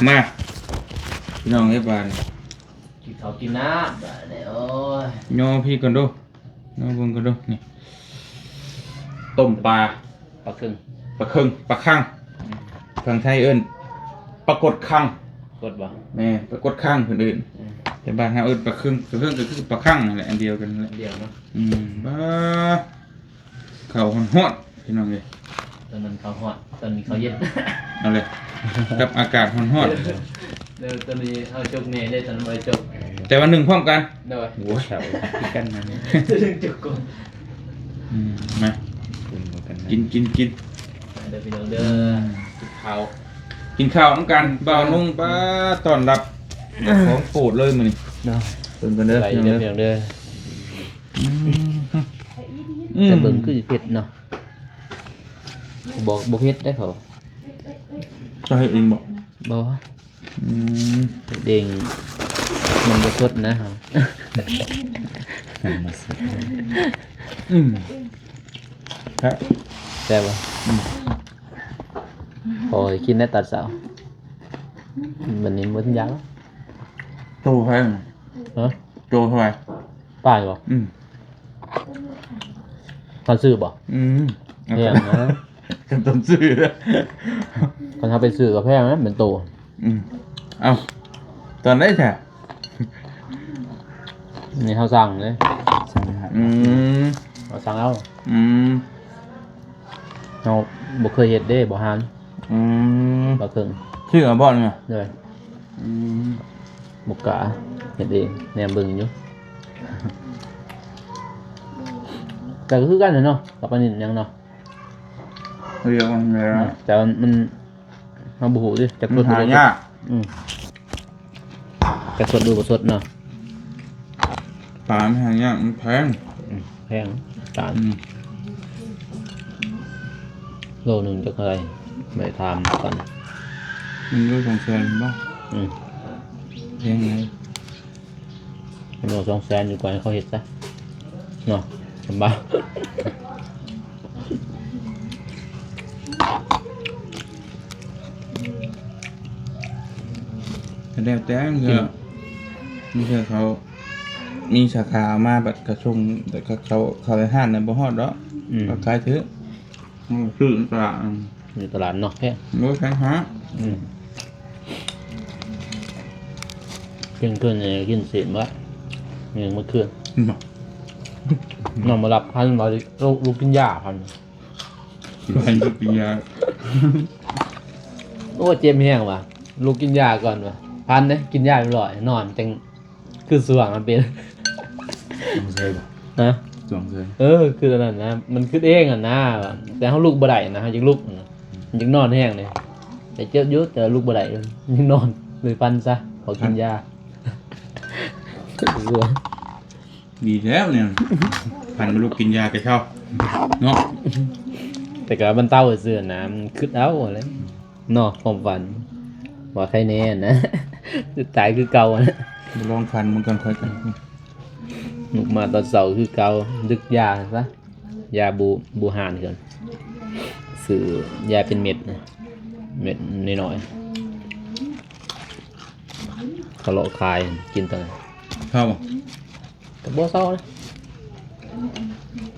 ມາ ພີ່ນ້ອງເອີຍ ບາດນີ້ ກິນເຂົ້າກິນນ້ຳບາດນີ້. ໂອ້ຍ ຍໍພີ່ກ່ອນດູ ຍໍເບິ່ງກ່ອນດູ. ນີ້ ຕົ້ມປາ ປາເຄັງ ປາເຄັງ ປາຄັງ. ອືມ ທາງໄທເອີ້ນປາກົດຄັງ. ກົດບໍ່? ແມ່ນ ປາກົດຄັງເພິ່ນເອີ້ນ. ອືມ ແຕ່ບ້ານເຮົາເອີ້ນປາເຄັງ. ປາເຄັງກໍຄືປາຄັງນັ້ນແຫຼະ ອັນດຽວກັນນັ້ນແຫຼະ ອັນດຽວເນາະ. ອືມ ບາ ເຂົ້າຮ້ອນໆ ພີ່ນ້ອງເອີຍ. ຕອນນັ້ນເຂົ້າຮ້ອນ ຕອນນີ້ເຂົ້າເຢັນ. ເອົາເລີຍ ກັບອາກາດຮ້ອນໆ. ແລ້ວຕອນນີ້ເຮົາຈົກແນ່ເດ້ ຕອນນັ້ນບໍ່ໄດ້ຈົກ ແຕ່ວ່າໜຶ້ງພ້ອມກັນ. ໂດຍ ໂອ້ຍ ເຂົ້າຄືກັນນັ້ນ. ຈົກກ່ອນ. ອືມ ມາ ກິນ ກິນ ກິນ ມາເດີພີ່ນ້ອງເດີ. ອືມ ກິນເຂົ້າ ກິນເຂົ້ານຳກັນ. ບ່າວນຸ່ງ ປາ ຕ້ອນຮັບຂອງໂປດເລີຍມື້ນີ້ເນາະ. ເບິ່ງກັນເດີ ໄດ້ເດີ ພີ່ນ້ອງເດີ ພີ່ນ້ອງເດີ. ອືມ ອືມ ແຕ່ເບິ່ງຄືຊິເຜັດເນາະ. ບໍ່ ບໍ່ເຜັດເດ້ເຂົາ ເຈົ້າເຮັດເອງບໍ່? ບໍ່. ອືມ ເຮັດເອງມັນບໍ່ສົດນະ. ອືມ ແຊບ ແຊບບໍ່? ອືມ ພໍກິນໄດ້ຕອນເຊົ້າ ບັດນີ້ບໍ່ທັນຢາກ. ໂຕເທົ່າໃດ? ຮະ? ໂຕເທົ່າໃດ? ປາຍບໍ່? ອືມ ທັນຊື້ບໍ່? ອືມ ແພງນະ ກໍຕ້ອງຊື້. ຄັນເຮົາໄປຊື້ກໍແພງນະ ເປັນໂຕ. ອືມ ເອົ້າ ຕອນໃດແທ້? ນີ້ເຮົາສັ່ງເດ້ ສັ່ງເລີຍ. ອືມ ເຮົາສັ່ງເອົາ. ອືມ ເຮົາບໍ່ເຄີຍເຮັດເດ້ ບໍ່ຫັນ. ອືມ ບໍ່ເຄີຍ ຊື່ເອົາບໍ່ນີ້? ໂດຍ. ອືມ ບໍ່ກ້າເຮັດເອງ ແນມເບິ່ງຢູ່ ແຕ່ກໍຄືກັນແຫຼະເນາະ ກັບປານິນຫຍັງເນາະ ດຽວກັນແຫຼະ. ອືມ ແຕ່ວ່າມັນ ເຮົາບໍ່ຮູ້ຕິ ຈັກສົດ ມັນຫາຍາກ. ອືມ ຈັກສົດຫຼືບໍ່ສົດເນາະ. ປາມັນຫາຍາກ ມັນແພງ. ອືມ ແພງ ຕານ. ອືມ ໂລໜຶ່ງຈັກເທົ່າໃດ ໄປຖາມກ່ອນ. ມັນໂລສອງແສນບໍ່? ອືມ ແພງໄດ໋. ໂລສອງແສນ ຢູ່ກວ່າໃຫ້ເຂົາເຮັດຊະເນາະ ສຳບາຍ. ກໍແລ້ວແຕ່ ບາງເທື່ອ ບາງເທື່ອເຂົາມີສາຂາເອົາມາ ບັດກະສົ່ງ ແຕ່ເຂົາ ເຂົາໃນຮ້ານນະບໍ່ຮອດດອກ. ອືມ ເຂົາຂາຍຖືກ. ອືມ ຊື້ຕະຫຼາດ ອືມ ຢູ່ຕະຫຼາດນອກແພງ. ໂອ້ຍ ແພງຫາ. ອືມ ທ່ຽງຄືນນີ້ກິນຊີ້ນບໍ່ ຍັງມື້ຄືນ ນອນບໍ່ຫຼັບ ພັນວ່າ ລຸກ ລຸກກິນຢາ ພັນ ພັນລຸກກິນຢາ. ໂອ້ ເຈັບແຮງວ່າ ລຸກກິນຢາກ່ອນວ່າ ພັນເດ້ ກິນຢາຮຽບຮ້ອຍ ນອນຈັ່ງ ຄືຊ່ວງມັນເປັນ ຊ່ວງເຊີຍບໍ່? ຮະ? ຊ່ວງເຊີຍ. ເອີ ຄືອັນນັ້ນນະ ມັນຄິດເອງຫັ້ນນະ ແຕ່ເຮົາລຸກບໍ່ໄດ້ນະ ເຮົາຢາກລຸກນະ ຢາກນອນແຮງເດ້ ແຕ່ເຈັບຢູ່ ແຕ່ລຸກບໍ່ໄດ້ ຍັງນອນ ເລີຍພັນຊະ ຂໍກິນຢາ. ຊ່ວງ ດີແລ້ວນີ້ ພັນມາລຸກກິນຢາແຕ່ເຊົ້າເນາະ. ແຕ່ກໍບັນເທົາຊື່ໆນະ ມັນຄິດເອົາຫັ້ນແຫຼະ. ເນາະ ຄວາມຝັນວ່າໃຄແນ່ນະ ສຸດທ້າຍຄືເກົ່ານະ. ລອງຝັນມັນກ່ອນ ຄ່ອຍກັນ. ລຸກມາຕອນເຊົ້າຄືເກົ່າ ດຶກຢາຊະ ຢາບູ ບູຮານກ່ອນ ຊື້ຢາເປັນເມັດນະ ເມັດນ້ອຍໆ ກະເລາະຂາຍ ກິນຕອນນັ້ນ. ເຊົາບໍ່? ກໍບໍ່ເຊົານະ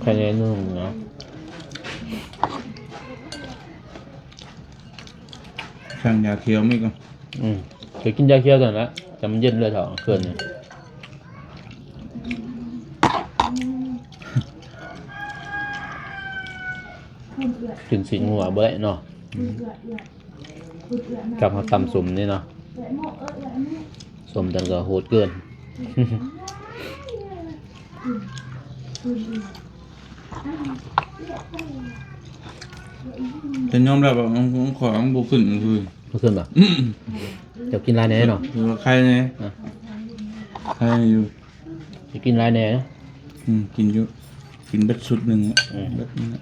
ໄຄແນ່ໜຶ່ງນະ. ສັ່ງຢາຂຽວມາອີກກ່ອນ. ອືມ ໄປກິນຢາຂຽວກ່ອນລະ ແຕ່ມັນເຢັນເລີຍເຖົ້າ ຄືນນີ້ ກິນຊີ້ນງົວບໍ່ໄດ້ເນາະ. ອືມ ກັບເຮົາຕຳສົ້ມນີ້ເນາະ ສົ້ມຈັ່ງກໍໂຫດເກີນ. ແຕ່ຍອມຮັບວ່າຂອງ ຂອງຂ້ອຍມັນບໍ່ຂຶ້ນຄື ບໍ່ຂຶ້ນບໍ່? ອືມ ເຈົ້າກິນຫຼາຍແດ່ເນາະ ຖືວ່າໄຄແດ່. ອ່ະ ໄຄຢູ່ ຊິກິນຫຼາຍແດ່. ອືມ ກິນຢູ່ ກິນເບິດຊຸດໜຶ່ງ ອືມ ເບິດນັ້ນນະ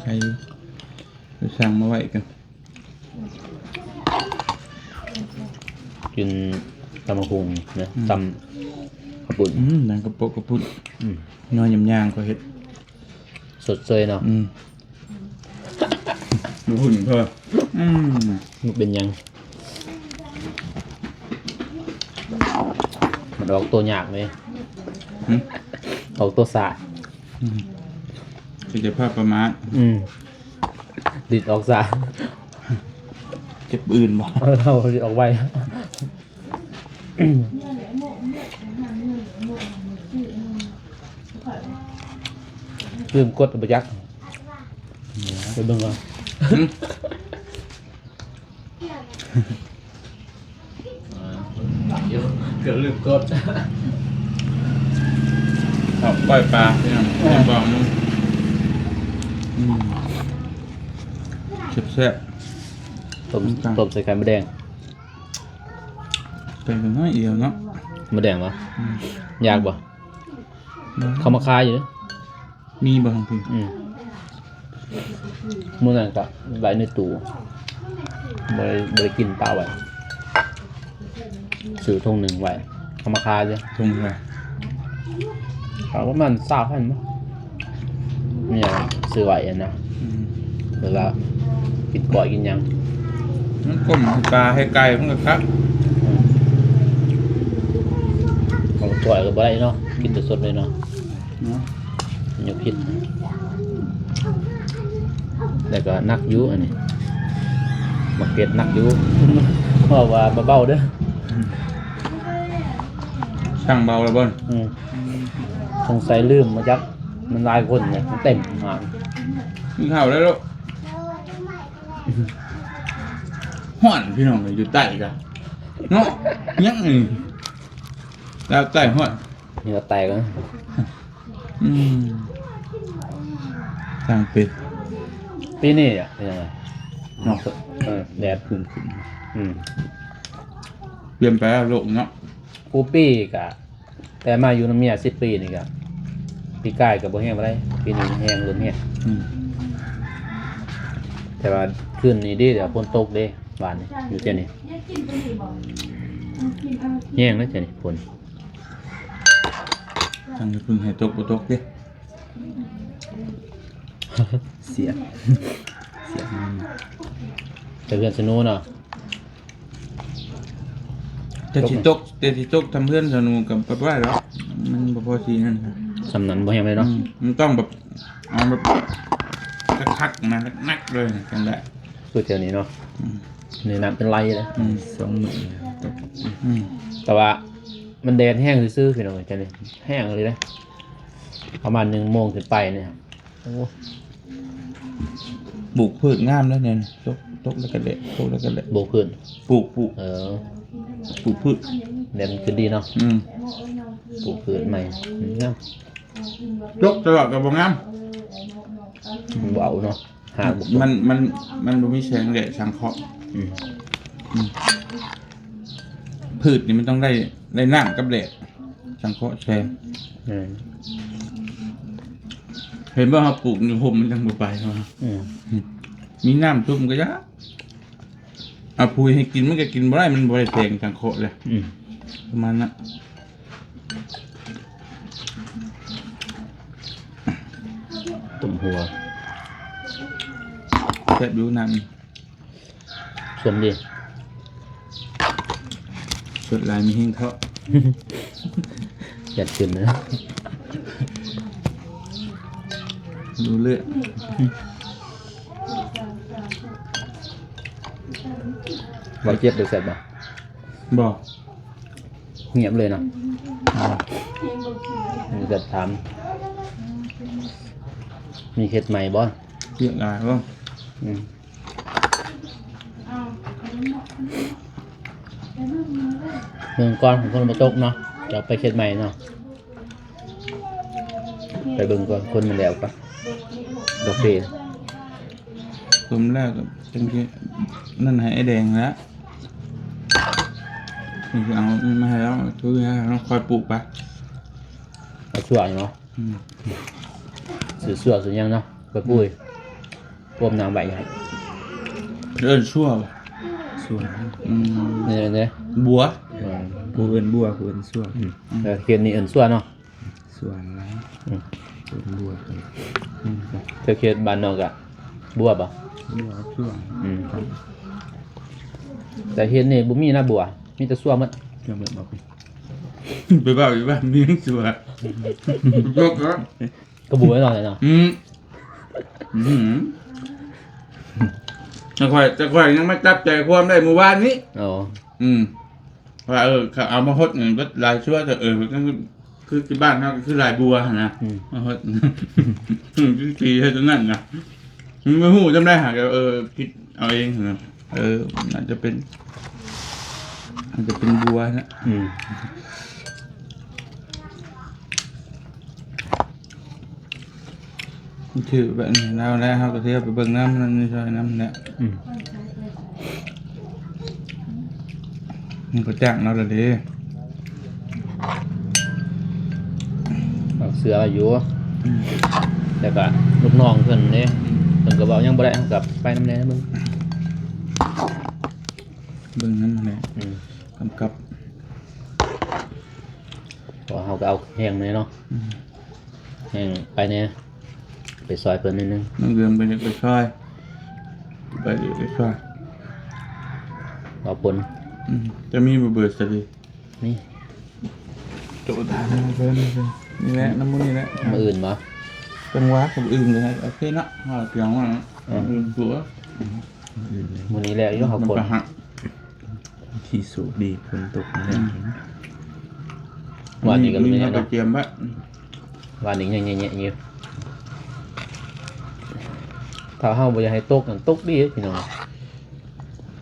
ໄຄຢູ່ ໄປສັ່ງມາໄວ້ກ່ອນ. ກິນຕຳບັກຫຸ່ງນະ ອືມ ຕຳເຂົ້າປຸ້ນ. ອືມ ຕຳເຂົ້າປຸ້ນ ເຂົ້າປຸ້ນ. ອືມ ນ້ອຍຍຳຍ່າງກໍເຮັດ ສົດເຊີຍເນາະ. ອືມ ບໍ່ຫຸ່ນເພິ່ນ. ອືມ ມັນເປັນຫຍັງ? ອອກໂຕຍາກເດ້. ຫຶ? ອອກໂຕຊ້າ. ອືມ ເປັນເຈົ້າພາບປະໝາດ. ອືມ ດິດອອກຊ້າ. ເຈັບອື່ນບໍ່? ເອີ ເຮົາດິດອອກໄວ. ລືມກົດບໍ່ຈັກ. ເອີ ໄປເບິ່ງກ່ອນ. ຫຶ? ອ່າ ເກືອບລືມກົດ. ເອົາກ້ອຍປາ ພີ່ນ້ອງ ເອີ ແມ່ນບໍ່? ອືມ ແຊບໆ. ຕົ້ມ ຕົ້ມໃສ່ໄຂ່ມົດແດງ. ໄປໜ້ອຍດຽວເນາະ ມົດແດງບໍ່? ອືມ ຢາກບໍ່? ອືມ ເຂົາມາຂາຍຢູ່ເດ້. ມີບໍ່ທາງພີ້? ອືມ ມື້ນັ້ນກະໄວ້ໃນຕູ້ ບໍ່ໄດ້ ບໍ່ໄດ້ກິນ ປະໄວ້ ຊື້ຖົງໜຶ່ງໄວ້ ເອົາມາຂາຍເດ້. ຖົງເທົ່າໃດ? ກະປະມານຊາວພັນເນາະ ມີຫຍັງຊື້ໄວ້ຫັ້ນນະ. ອືມ ເວລາກິນກ້ອຍກິນຫຍັງ ມັນຕົ້ມໃຫ້ປາໃຫ້ໄກ່ມັນກະຄັກ. ອືມ ເອົາກ້ອຍກະບໍ່ໄດ້ເນາະ ກິນແຕ່ສົດເລີຍເນາະ. ເນາະ ຍັງຜິດ ແລ້ວກໍໜັກຢູ່ອັນນີ້ ໝາກເຜັດໜັກຢູ່ ເວົ້າວ່າເບົາໆເດີ. ຊ່າງເບົາແລ້ວບໍ່? ອືມ ສົງໄສລືມມາຈັກ ມັນຫຼາຍຄົນເລີຍ ມັນເຕັມຮ້ານ. ກິນເຂົ້າໄດ້ແລ້ວ ຮ້ອນພີ່ນ້ອງ ຢູ່ໃຕ້ກະເນາະ ຍັງນີ້ ແລ້ວໃຕ້ຮ້ອນ ເຫື່ອແຕກແລ້ວ. ອືມ ຊ່າງເປັນ ປີນີ້ອະ ເປັນຫຍັງເນາະ? ເອີ ແດດຂຶ້ນຂຶ້ນ. ອືມ ປ່ຽນໄປແລ້ວໂລກເນາະ. ຄູປີກະ ແຕ່ມາຢູ່ນຳເມຍສິບປີນີ້ກະ ປີກາຍກະບໍ່ແຮງປານໃດ ປີນີ້ແຮງ ເລີ່ມແຮງ. ອືມ ແຕ່ວ່າຄືນນີ້ດີແລ້ວ ຝົນຕົກເດ້ ວານນີ້ ຢູ່ແຖວນີ້ ແຮງເດ້ແຖວນີ້ ຝົນ. ທາງນີ້ເພິ່ນໃຫ້ຕົກບໍ່ຕົກເດ້ ສຽງ ສຽງ ແຕ່ເຮືອນສະໜູເນາະ ແຕ່ຊິຕົກ ແຕ່ຊິຕົກທຳເຮືອນສະໜູກະບໍ່ໄດ້ດອກ ມັນບໍ່ພໍຊິນັ້ນ. ສ່ຳນັ້ນບໍ່ແຮງເລີຍເນາະ. ອືມ ມັນຕ້ອງແບບ ເອົາແບບຄັກໆນະ ໜັກໆເລີຍຈັ່ງໄດ້ ຄືແຖວນີ້ເນາະ. ອືມ ນີ້ນ້ຳເປັນໄຫຼເລີຍ. ອືມ ສອງມື້ຕົກ. ອືມ ແຕ່ວ່າ ມັນແດດແຮງຊື່ໆ ພີ່ນ້ອງເອີຍ ຈັ່ງນີ້ແຮງອີ່ຫຼີເດ້ ປະມານໜຶ່ງໂມງຂຶ້ນໄປນີ້. ໂອ້ ປູກພືດງາມເດ້ນີ້ ຕົກ ຕົກແລ້ວກະແດດ ຕົກແລ້ວກະແດດ. ປູກພືດ? ປູກ ປູກ ເອີ ປູກພືດ ແດດມັນຂຶ້ນດີເນາະ. ອືມ ປູກພືດໃໝ່ ອືມ ງາມ. ຕົກຕະຫຼອດກະບໍ່ງາມ ມັນເບົາເນາະ. ຫາກບໍ່ ມັນ ມັນ ມັນບໍ່ມີແສງແດດສັງເຄາະ. ອືມ ອືມ ພືດນີ້ມັນຕ້ອງໄດ້ ໄດ້ນ້ຳກັບແດດສັງເຄາະແສງ. ແມ່ນ ເຫັນບໍ່ ເຮົາປູກຢູ່ຮົ່ມມັນຈັ່ງບໍ່ໄປ. ອືມ ມີນ້ຳຊຸມກະຢາກ ເອົາປຸ໋ຍໃຫ້ກິນມັນກະກິນບໍ່ໄດ້ ມັນບໍ່ໄດ້ແສງສັງເຄາະເລີຍ. ອືມ ປະມານນັ້ນ. ຕົ້ມຫົວ ແຊບຢູ່ ນ້ຳສົ້ມດີ ສົດຫຼາຍມີແຮງເທາະ ຢາກຂຶ້ນເນາະ ດູເລືອດ. ບໍ່ເຈັບ ບໍ່ແຊບບໍ່? ບໍ່ ງຽບເລີຍເນາະ. ອືມ ມີແຕ່ຖາມ ມີເຮັດໃໝ່ບໍ່? ວຽກຫຼາຍບໍ່? ອືມ ເບິ່ງກ່ອນ ຝົນບໍ່ຕົກເນາະ ຈະໄປເຮັດໃໝ່ເນາະ. ໄປເບິ່ງກ່ອນ ຄົນມັນແລ້ວກະ ກາເຟ ຄົນແລ້ວກະຈັ່ງຊິນັ້ນໃຫ້ອ້າຍແດງແລ້ວ. ນີ້ຊິເອົາມາໃຫ້ລາວ ຄືໃຫ້ລາວຄອຍປູກໄປ ເອົາຊົ່ວເນາະ. ອືມ ຊື້ຊົ່ວຊື້ຫຍັງເນາະ ໄປປຸ໋ຍ ອືມ ຕົ້ມນ້ຳໄວ້. ເອີ້ນຊົ່ວບໍ່? ຊົ່ວ. ອືມ ນີ້ເດ້ ບົວ. ອືມ ຜູ້ອື່ນບົວ ຜູ້ອື່ນຊົ່ວ. ອືມ ແຕ່ເຂດນີ້ເອີ້ນຊົ່ວເນາະ. ສ່ວນຫຼາຍ ອືມ ເປັນບົວ. ອືມ ແຖວເຂດບ້ານນ້ອງກະບົວບໍ່? ບົວ ສ່ວນ. ອືມ ແຕ່ເຂດນີ້ບໍ່ມີນະບົວ ມີແຕ່ຊົ່ວໝົດ. ຊົ່ວໝົດບໍ່? ອືມ ໄປເວົ້າຢູ່ບ້ານມີຫຍັງຊົ່ວ ຈົກເນາະ ກະບົວໜ້ອຍເນາະ ອືມ ອືມ ແຕ່ຂ້ອຍ ແຕ່ຂ້ອຍຍັງມາຈັບໃຈຄວາມໄດ້ມື້ວານນີ້ ອໍ ອືມ ວ່າ ເອີ ເຂົາເອົາມາຫົດນີ້ເບິດຫຼາຍຊົ່ວ ແຕ່ ເອີ ຄື ຄືບ້ານເຮົາກໍຄືລາຍບົວຫັ້ນນະ ອືມ ມາຫົດ ອືມ ຈັ່ງຊີ້ເຮັດອັນນັ້ນນະ ມັນບໍ່ຮູ້ຈຳໄດ້ຫາ ກໍ ເອີ ຄິດເອົາເອງຫັ້ນນະ ເອີ ອາດຈະເປັນ ອາດຈະເປັນບົວນະ ອືມ ຖືກແບບນີ້ແລ້ວ ແລ້ວເຮົາກໍເທໄປເບິ່ງນຳ ນຳໃນຊອຍນຳແຫຼະ ອືມ ມັນກໍຈ້າງເຮົາແລ້ວເດ້ ເອົາເສືອໄວ້ຢູ່ ອືມ ແລ້ວກໍລູກນ້ອງເພິ່ນເດ້ ອືມ ເພິ່ນກໍເວົ້າຫຍັງບໍ່ໄດ້ ເຮົາກໍໄປນຳແດ່ເບິ່ງ ເບິ່ງນຳແຫຼະ ອືມ ກຳກັບ ເພາະເຮົາກໍເອົາແຮງແດ່ເນາະ ອືມ ແຮງໄປແດ່ ໄປຊ່ອຍເພິ່ນໜ້ອຍໜຶ່ງ ນ້ອງເດືອນໄປ ໄປຊ່ອຍ ໄປ ໄປຊ່ອຍ ເອົາປົນ ອືມ ຈະມີບໍ່ເບີດຊະດີ ນີ້ ໂຕຕາມເພິ່ນ ນີ້ແຫຼະ ນຳໝູ່ນີ້ແຫຼະ ມື້ອື່ນບໍ່ ຈັງຫວະກັບອື່ນກໍໄດ້ ໂອເຄເນາະ ເຮົາກຽມວ່າ ອືມ ອື່ນຕົວ ມື້ນີ້ແຫຼະຢູ່ເຮົາຄົນ ທີ່ໂຊກດີຝົນຕົກແລ້ວ ອືມ ວານນີ້ກໍມີ ມີ ເນາະ ກຽມບະ ວານນີ້ຍັງແຍະໆຢູ່ ຖ້າເຮົາບໍ່ຢາກໃຫ້ຕົກນັ້ນຕົກດີເດ້ພີ່ນ້ອງ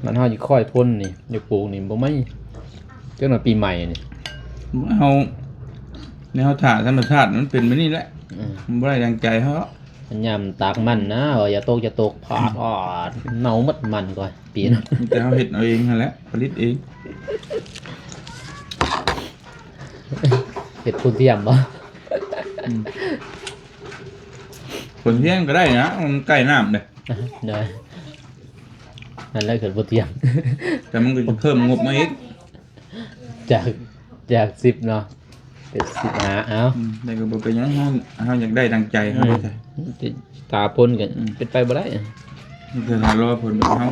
ມັນເຮົາຊິຄອຍຝົນນີ້ ຢາກປູກນີ້ບໍ່ໄໝ ຈັກໜ້ອຍປີໃໝ່ນີ້ ເຮົາ ແນວເຮົາຖ້າທຳມະຊາດມັນເປັນແບບນີ້ແຫຼະ ອືມ ມັນບໍ່ໄດ້ດັ່ງໃຈເຮົາ ຍາມຕາກມັນນະ ວ່າຢ່າຕົກ ຢ່າຕົກ ພາດ ອາດ ເນົ່າໝົດມັນກ່ອນປີນັ້ນ ມີແຕ່ເຮົາເຮັດເອົາເອງຫັ້ນແຫຼະ ຜະລິດເອງ ເຮັດໂພທຽມບໍ່? ອືມ ໂພທຽມກໍໄດ້ນະ ມັນໃກ້ນ້ຳເດ້ ໂດຍ ນັ້ນແຫຼະຄືໂພທຽມ ແຕ່ມັນກໍຈະເພີ່ມງົບມາອີກ ຈາກ ຈາກສິບເນາະ ເປັນສິບຫ້າ ເອົາ ອືມ ແຕ່ກໍບໍ່ເປັນຫຍັງ ເຮົາ ເຮົາຢາກໄດ້ດັ່ງໃຈເຮົາ ອືມ ເດ້ ຖ້າຜົນກໍ ອືມ ເປັນໄປບໍ່ໄດ້ ມີແຕ່ຖ້າລໍຜົນແບບເຮົາ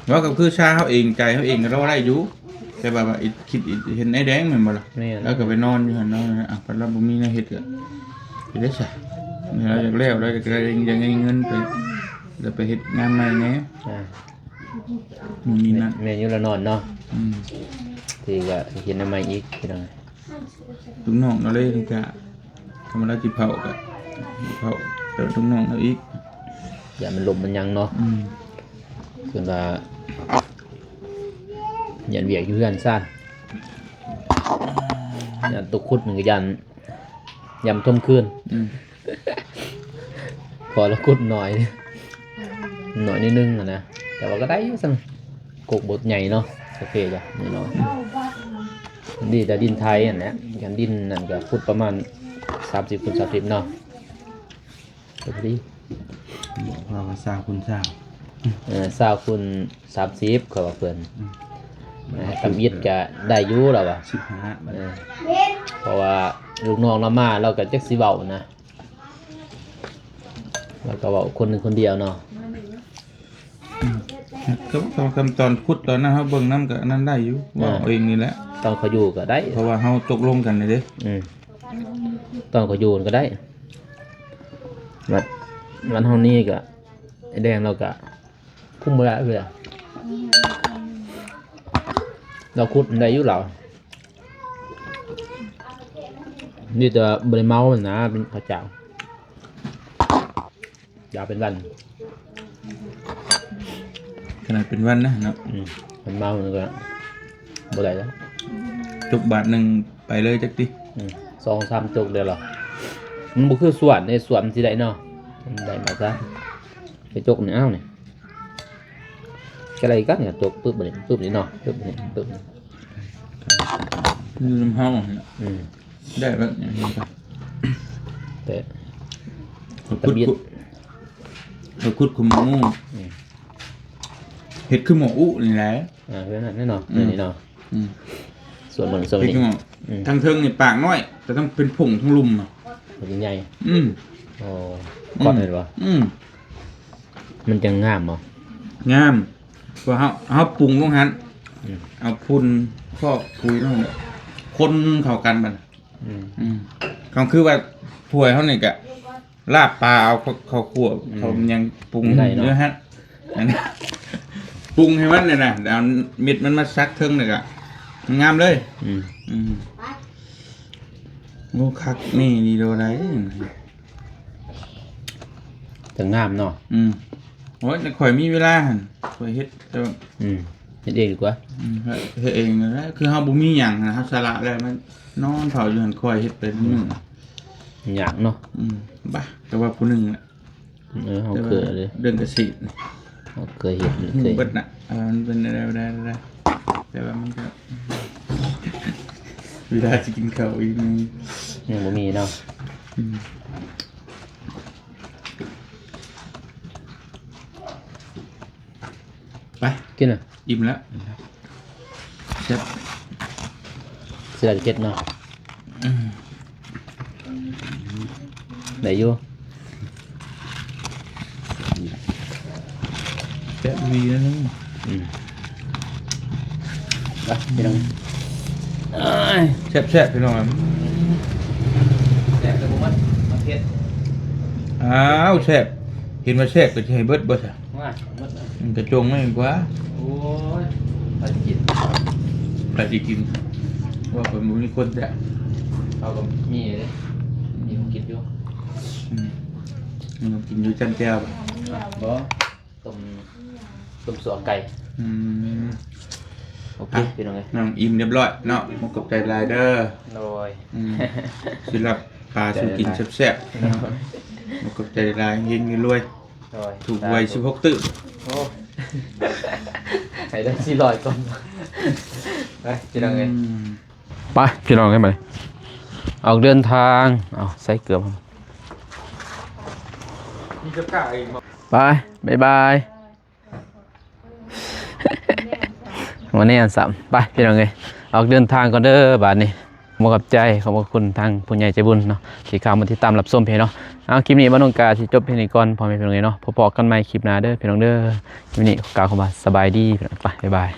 ເວົ້າກໍຄືຊາເຮົາເອງ ໃຈເຮົາເອງກໍລໍໄດ້ຢູ່ ແຕ່ວ່າ ວ່າ ຄິດເຫັນໄອ້ແດງແມ່ນບໍ່ລະ? ແມ່ນ ລາວກໍໄປນອນຢູ່ຫັ້ນເນາະ ອ່ະ ເພິ່ນລາວບໍ່ມີແນວເຮັດກໍ ເຮັດໄດ້ຊະ ລາວຢາກແລ້ວ ລາວຢາກໄດ້ ຢາກໄດ້ເງິນໄປ ແລ້ວໄປເຮັດງານໃໝ່ແດ່ ອ່າ ມື້ນີ້ນະ ແມ່ນຢູ່ລະນອນເນາະ ອືມ ທີ່ວ່າເຮັດໃໝ່ອີກ ພີ່ນ້ອງ ລູກນ້ອງເຮົາເລີຍ ກະ ທຳມະດາຊິເຜົາກະເຜົາ ແຕ່ລູກນ້ອງເຮົາອີກ ຢ້ານມັນລົມມັນຫຍັງເນາະ ອືມ ເພິ່ນວ່າຢ້ານວຽກຢູ່ເຮືອນຊານ ຢ້ານຕົກຂຸດນີ້ກໍຢ້ານ ຢ້ານຖົມຄືນ ອືມ ພໍລະຂຸດໜ້ອຍ ໜ້ອຍໜ້ອຍໜຶ່ງຫັ້ນນະ ແຕ່ວ່າກໍໄດ້ຢູ່ຊັ້ນ ກົກບໍ່ໃຫຍ່ເນາະ ໂອເຄຢູ່ ໜ້ອຍໆ ດີແຕ່ດິນໄທຫັ້ນແຫຼະ ຄັນດິນນັ້ນກໍຂຸດປະມານສາມສິບຄູນສາມສິບເນາະ ກໍພໍດີ ບອກວ່າຊາວຄູນຊາວ ເອີ ຊາວຄູນສາມສິບ ເຂົາວ່າເພິ່ນ ອືມ ແຕ່ທຳອິດກໍໄດ້ຢູ່ລາວວ່າ ສິບຫ້າ ບາດ ເອີ ເພາະວ່າລູກນ້ອງລາວມາ ລາວກໍຈັກຊິເວົ້ານະ ລາວກໍເວົ້າຄົນໜຶ່ງຄົນດຽວເນາະ ອືມ ກໍ ກໍ ກໍຕອນຂຸດຕອນນັ້ນ ເຮົາເບິ່ງນຳກໍອັນນັ້ນໄດ້ຢູ່ ເວົ້າເອງນີ້ແຫຼະ ຕອນເຂົາຢູ່ກໍໄດ້ ເພາະວ່າເຮົາຕົກລົງກັນເດ້ ອືມ ຕອນເຂົາຢູ່ກໍໄດ້ ບັດ ບັດເຮົານີ້ກໍ ໄອ້ແດງລາວກະຄຸມບໍ່ໄດ້ເລີຍ ລາວຂຸດໄດ້ຢູ່ລາວ ມີແຕ່ວ່າບໍ່ໄດ້ເມົາຫັ້ນນະ ເປັນເຂົາເຈົ້າ ຢາເປັນວັນ ຂະໜາດເປັນວັນນະເນາະ ອືມ ຄັນເມົາມັນກໍບໍ່ໄດ້ແລ້ວ ຈົກບາດໜຶ່ງໄປເລີຍຈັກຕິ ອືມ ສອງສາມຈົກໄດ້ລະ ມັນບໍ່ຄືສວນເດ້ ສວນມັນຊິໄດ້ເນາະ ມັນໄດ້ມາຊະ ໄປຈົກນີ້ ອ້າວ ນີ້ ກໍໄດ້ຄືກັນ ຈົກປຶບນີ້ ປຶບນີ້ເນາະ ປຶບນີ້ ປຶບນີ້ ຢູ່ນຳເຮົາຫັ້ນນະ ອືມ ໄດ້ແບບນີ້ ແຕ່ ເຂົາຂຸດ ເຂົາຂຸດຂຸມໝູ່ ອືມ ເຮັດຄືໝໍ້ອຸນີ້ແຫຼະ ອ່າ ແບບນັ້ນເນາະ ອືມ ແບບນີ້ເນາະ ອືມ ສ່ວນເບິ່ງ ສ່ວນນີ້ ເຮັດຄືໝໍ້ ອືມ ທາງເທິງນີ້ປາກນ້ອຍ ແຕ່ທັງເປັນຜົງທັງລຸ່ມນະ ມັນໃຫຍ່ ອືມ ໂອ້ ອືມ ກ້ອນແມ່ນບໍ່? ອືມ ມັນຈັ່ງງາມບໍ່? ງາມ ເພາະເຮົາ ເຮົາປຸງລົງຫັ້ນ ອືມ ເອົາຝຸ່ນ ຄອກ ປຸຍລົງຫັ້ນແຫຼະ ຄົນເຂົ້າກັນບັດ ອືມ ອືມ ກໍຄືວ່າຖ້ວຍເຮົານີ້ກະລາບປາ ເອົາເຂົ້າ ເຂົ້າຂົ້ວ ອືມ ເຂົ້າຫຍັງປຸງ ໄດ້ເນາະ ຢູ່ຫັ້ນ ອັນນີ້ ປຸງໃຫ້ມັນນີ້ນະ ເອົາເມັດມັນມາສັກເທິງນີ້ກະງາມເລີຍ ອືມ ອືມ ໂອ້ ຄັກແນ່ດີໂດໄດ ຈະງາມເນາະ ອືມ ໂອ້ຍ ແຕ່ຂ້ອຍມີເວລາຫັ້ນ ຂ້ອຍເຮັດ ແຕ່ວ່າ ອືມ ເຮັດເອງດີກວ່າ ອືມ ເຮັດເອງນັ້ນແຫຼະ ຄືເຮົາບໍ່ມີຫຍັງຫັ້ນນະ ເຮົາສະຫຼະແລ້ວ ມານອນເຝົ້າຢູ່ຫັ້ນ ຂ້ອຍເຮັດໄປມື້ ອືມ ຍາກເນາະ ອືມ ບາ ແຕ່ວ່າຜູ້ໜຶ່ງແຫຼະ ເອີ ເຮົາເຄີຍເລີຍ ເລື່ອງກະສິ ເຮົາເຄີຍເຮັດ ເຄີຍເຮັດ ເບິດນະ ເອີ ມັນເປັນໄດ້ ໄດ້ ໄດ້ ແຕ່ວ່າມັນກະ ເວລາຊິກິນເຂົ້າອີກ ຍັງບໍ່ມີເນາະ ອືມ ໄປ ກິນນະ ອີ່ມແລ້ວ ແຊບ ຊິໄດ້ເຜັດເນາະ ອືມ ໄດ້ຢູ່ ແຊບດີນະ ອືມ ໄປ ພີ່ນ້ອງ ເອີຍ ແຊບໆ ພີ່ນ້ອງ ແຊບແຕ່ບໍ່ໝົດ ມັນເຜັດ ອ້າວ ແຊບ ເຫັນວ່າແຊບກໍຊິໃຫ້ເບິດບໍ່ຊະ ວ່າ ມັນກະຈົ່ງມາກວ່າ ໂອ້ຍ ໃຜຊິກິນ ໃຜຊິກິນ ວ່າເພິ່ນບໍ່ມີຄົນແທ້ ເຮົາກໍມີເດ້ ມີຂອງກິນຢູ່ ອືມ ມີຂອງກິນຢູ່ ຈ້ຳແຈ່ວບໍ່ ບໍ່ ຕົ້ມ ຕົ້ມຊົ່ວໄກ່ ອືມ ໂອເຄ ອ່ະ ພີ່ນ້ອງເອີຍ ນ້ອງອີ່ມຮຽບຮ້ອຍເນາະ ຂອບໃຈຫຼາຍເດີ ໂດຍ ອືມ ຊິລາບປາສູ່ກິນແຊບໆ ໂດຍ ຂອບໃຈຫຼາຍ ເຮັງໆ ລວຍໆ ໂດຍ ຖືກຫວຍສິບຫົກຕື້ ໂອ້ ໃຫ້ໄດ້ສີ່ຮ້ອຍກ່ອນ ໄປ ພີ່ນ້ອງເອີຍ ອືມ ໄປ ພີ່ນ້ອງເອີຍ ບາດນີ້ ອອກເດີນທາງ ເອົາ ໃສ່ເກືອບ ມີຕະກ້າອີກບໍ່ ໄປ ບາຍບາຍ ມາແນມຊ້ຳ ໄປ ພີ່ນ້ອງເອີຍ ອອກເດີນທາງກ່ອນເດີ ບາດນີ້ ຂໍຂອບໃຈ ຂອບພະຄຸນທາງຜູ້ໃຫຍ່ໃຈບຸນເນາະ ທີ່ເຂົ້າມາຕິດຕາມຮັບຊົມເພຈເນາະ ເອົາ ຄລິບນີ້ບ່າວນົງກະຊິຈົບພຽງນີ້ກ່ອນ ພໍ່ແມ່ພີ່ນ້ອງເອີຍເນາະ ພົບພໍ້ກັນໃໝ່ຄລິບໜ້າເດີ ພີ່ນ້ອງເດີ ຄລິບນີ້ກ່າວຄຳວ່າສະບາຍດີ ໄປ ບາຍບາຍ.